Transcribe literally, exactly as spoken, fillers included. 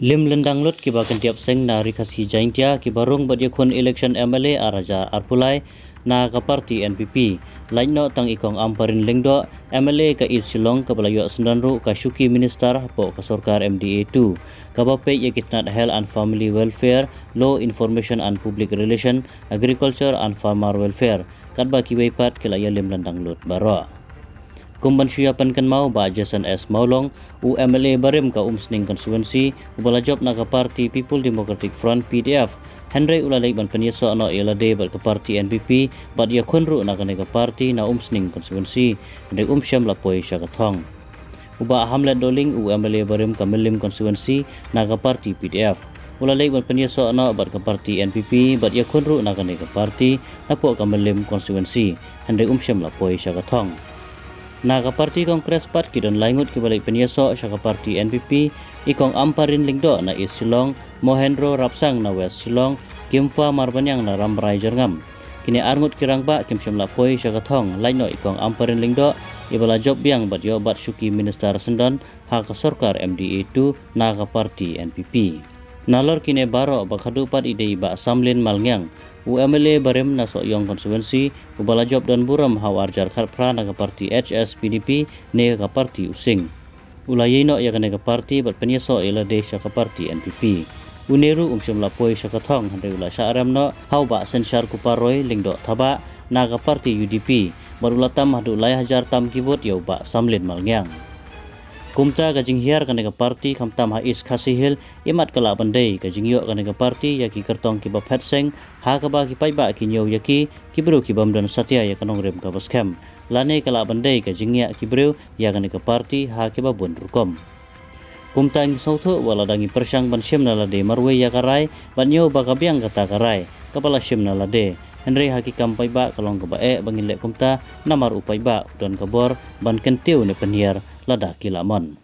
Lim lyndang lut kiba kyntiap seng na Ri Khasi Jaintia kiba rung bad ïakhun election M L A ar hajar arphew lai na ka party N P P, lait noh tang i Kong Ampareen Lyngdoh, M L A ka East Shillong, kaba la ïoh syndon ruh ka shuki minister hapoh ka sorkar M D A two, kaba peit ïa ki tnat Health and Family Welfare, Law, Information and Public Relation, Agriculture and Farmer Welfare, katba kiwei pat ki la ïalim lyndang lut baroh. Kum ban shu ïa pynkynmaw, Bah Jason S Mawlong, u M L A barim ka Umsning constituency, uba la jop na ka party People Democratic Front, P D F, hynrei u la leit ban pynïasoh noh ïa lade bad ka party N P P, bad ïakhun ruh na kane ka party na Umsning constituency, hynrei um shym la poi sha ka thong. U Bah Hamlet Dohling, u M L A barim ka Mylliem constituency na ka party P D F, u la leit ban pynïasoh noh bad ka party N P P, bad ïakhun ruh na kane ka party napoh ka Mylliem constituency, hynrei um shym la poi sha ka thong. Na ka party Congress pat ki don lai ngut kiba leit pynïasoh sha ka party N P P, i Kong Ampareen Lyngdoh na East Shillong, Mohendro Rapsang na West Shillong, Kimfa Marbaniang na Rambrai Jyrngam. Kine ar ngut ki rangbah kim shym la poi sha ka thong, lait noh i Kong Ampareen Lyngdoh, iba la jop biang bad ïoh bat shuki minister syndon ha ka sorkar M D A two na ka party N P P. Nalor kine baroh, ba khadduh pat i dei i Bah Samlin Malngiang, u M L A barim na Sohiong constituency, uba la jop don burom ha u ar hajar khatphra na ka party H S P D P ne ka party U Sing. U la ïehnoh ïa kane ka party bad pynïasoh ïa lade sha ka party N P P. Une ruh um shym la poi sha ka thong, hynrei u la shah rem noh ha u Bah Synshar Kupar Roy Lyngdoh Thabah na ka party U D P, bad u la tam haduh lai hajar tam ki vote ïa u Bah Samlin Malngiang. Kumta ka jinghiar kane ka party khamtam ha East Khasi Hills, imat ka lah ban dei ka jingïoh kane ka party ïa ki kyrtong kiba phet seng, ha kaba ki paidbah ki ñiew ïa ki, ki briew ki bym don satia ïa ka nongrim kaba skhem. Lane ka lah ban dei ka jingïa ki briew ïa kane ka party ha kiba bun rukom. Kumta ngi sngewthuh ba lada ngi pyrshang ban shim na lade marwei ïa ka rai, bad ñiew ba ka biang kata ka rai kaba la shim na lade, hynrei ha ki kam paidbah ka long kaba eh ba ngin leh kumta, namar u paidbah u don ka bor ban kyntiew ne pynhiar lada ki lah mon.